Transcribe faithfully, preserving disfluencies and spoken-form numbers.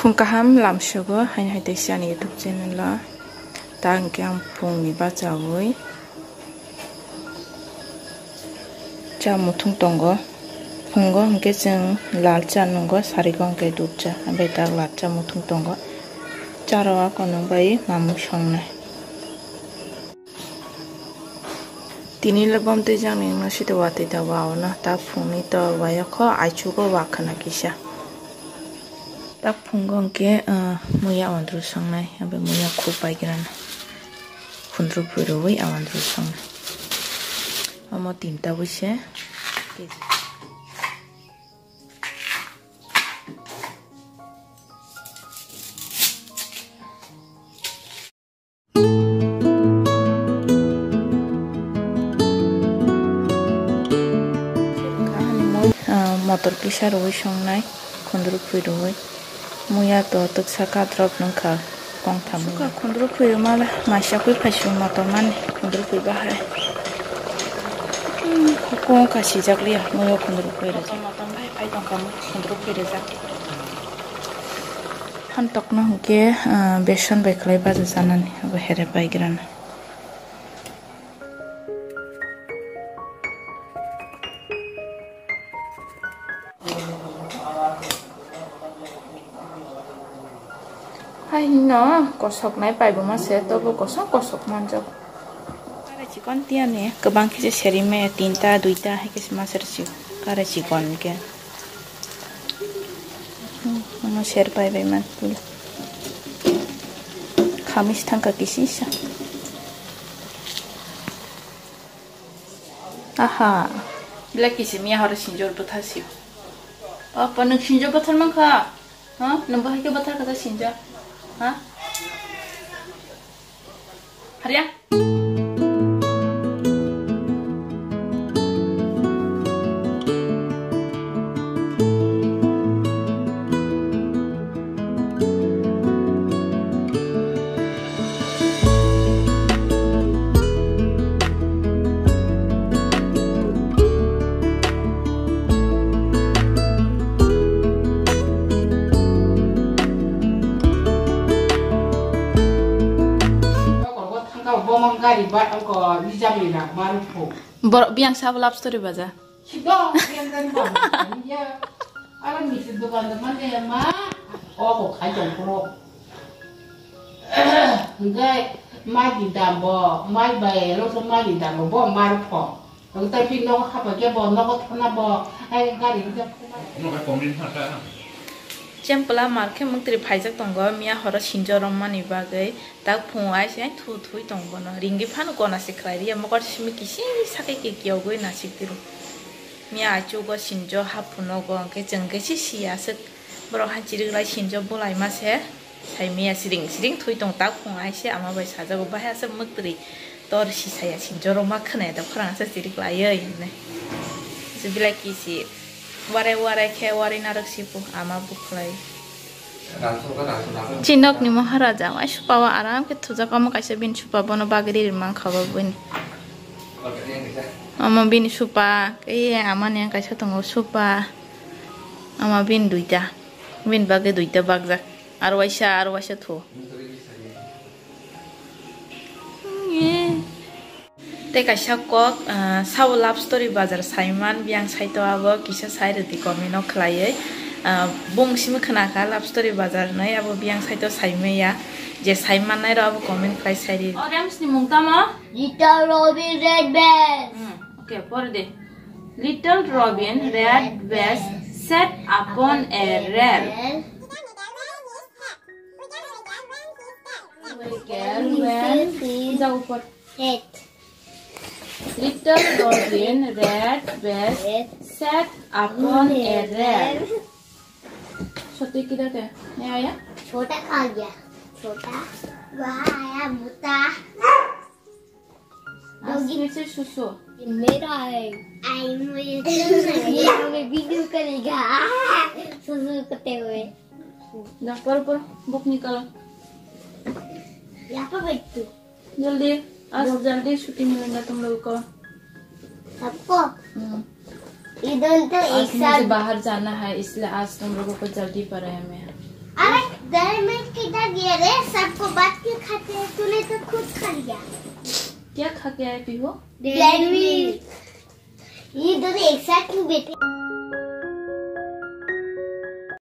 Phung kaham lamsogo, haino hai teisa ani YouTube channel o. Ta hwnkhe ang phungni bachaui cha muthung tongo. Phungo hwnkhe chwng lal cha nwngo, sarigo hwnkhe dub cha, bai tak lal cha muthung tongo. Charo akono bai mamung songnai. Tini le bom twi jang ni no site watwi da wa ono ta phung ni to wa ya kho aichugo wa khana kisa. Ta phungo hwnkhe, ah, muya awandru songnai, abe muya khuk bai gira na. Khundru phuru wi awandru songnai. Omo tinta wi se. Ah, motor kisa rwui songnai, khundru phwi rwui. Muya to twksa katrok nungkha kongtham. Suka khundru phwi rwma le maisa kwi phaisu motor mani khundru phwi bahai. Hmm, kong ka sijak liya, muya khundru phwi rwjak. Motor bahai phai tongkha, muya khundru phwi rwjak. Phan tokno hwnkhe, ah, beson bai khlai baja chanani, abo here bai grana. Hai hino kosok nai pai bo ma se, tobo kosok kosok manjak. Kare chikon tiya ni kwbang khe se seri maya, tinta, duita hai khe se ma seri si kare chikon khe. Hmm, ano ser pai bai man pul. Khamis thangka kisisa. Aha. Black kisi miya horo sinjor bwtha si. Apa nwng sinjor bwthar mankha? Ha? Nwng bahai khe bwthar kha sinjor? Ha? Harya? Borok biyang sabo love story baja. Sido, yang kan bang, iya. Alam misi dogan dogan deh, ma. Oh, kok khai jong kuro. Hingke mai di dam bo, mai bai, lo so mai di dam bo, bo mar pho. Lo tai pi nogo hapa ke bo, nogo thana bo, ai gari hingke. Chempla mar khe mwktri phaijak tongo, miya horo sinjo romani bagwi. Tak phungo aise ai thu thui tong bono. Ringwi phano gona se khlai riya, mokol simi kisi sakai ke kiyogwi nasik tiro. Miya achugo sinjo haphunogo, hwnkhe chwng khe si si aswk. Borok han chirik lai sinjo bulai ma se. Sai miya siring siring thui tong tak phungo aise ama bai sajago, bahai aswk mwktri tor si saya sinjo roma khwnaya da khorang aswk chirik laiwi hinwi. Belai kisi warai warai khe warai narwk sipo ama bukhlai. Chinok ni Maharaja, wai supa o aram khe thujak, omo kaisa bini supa, bono bagri ri mankha bo bini. Omo bini supa, ei ama ni kaisa tongo supa, ama bini duita, bini bagwi duita bakjak, aro waisa, aro waisa thu. Tei kaisa kok, ah, sabo love story bazar saiman, biyang saito abo kisa sai rwdi comment o khwlaiwi. Ah, bung simi khwnakha love story bazar hinwi, abo biyang saito saimaya. Je saimannai rok abo comment khlai saidi. O rhymes ni mung tamo? Little Robin Red Vest. Hmm, okay, por de. Little Robin Red Vest sat upon a rail. Girl went, jao por. Red. Little Robin Red Vest sat upon a rail. Sotwi kida te? Ne aya? Chota kha gaya. Chota. Waha aaya mota. Aaj fir se susu. Mera hai. Ai mujhe to nahi hai, video karega. Susu karte hue. Da, paro, paro. Book nikalo. Yahan par baith tu. जल्दी, आज जल्दी छुट्टी मिलेगा तुम लोगों को। सबको? हम्म। इधर तो आज एक मुझे साथ बाहर जाना है, इसलिए आज तुम लोगों को जल्दी पढ़ाया मैं। अरे, डायरी मिल्क किधर गया रे? सबको बांट के खाते हैं, तूने तो खुद खा लिया। क्या खा के आए पीहू? Diary milk. ये दोनों एक साथ क्यों बैठे?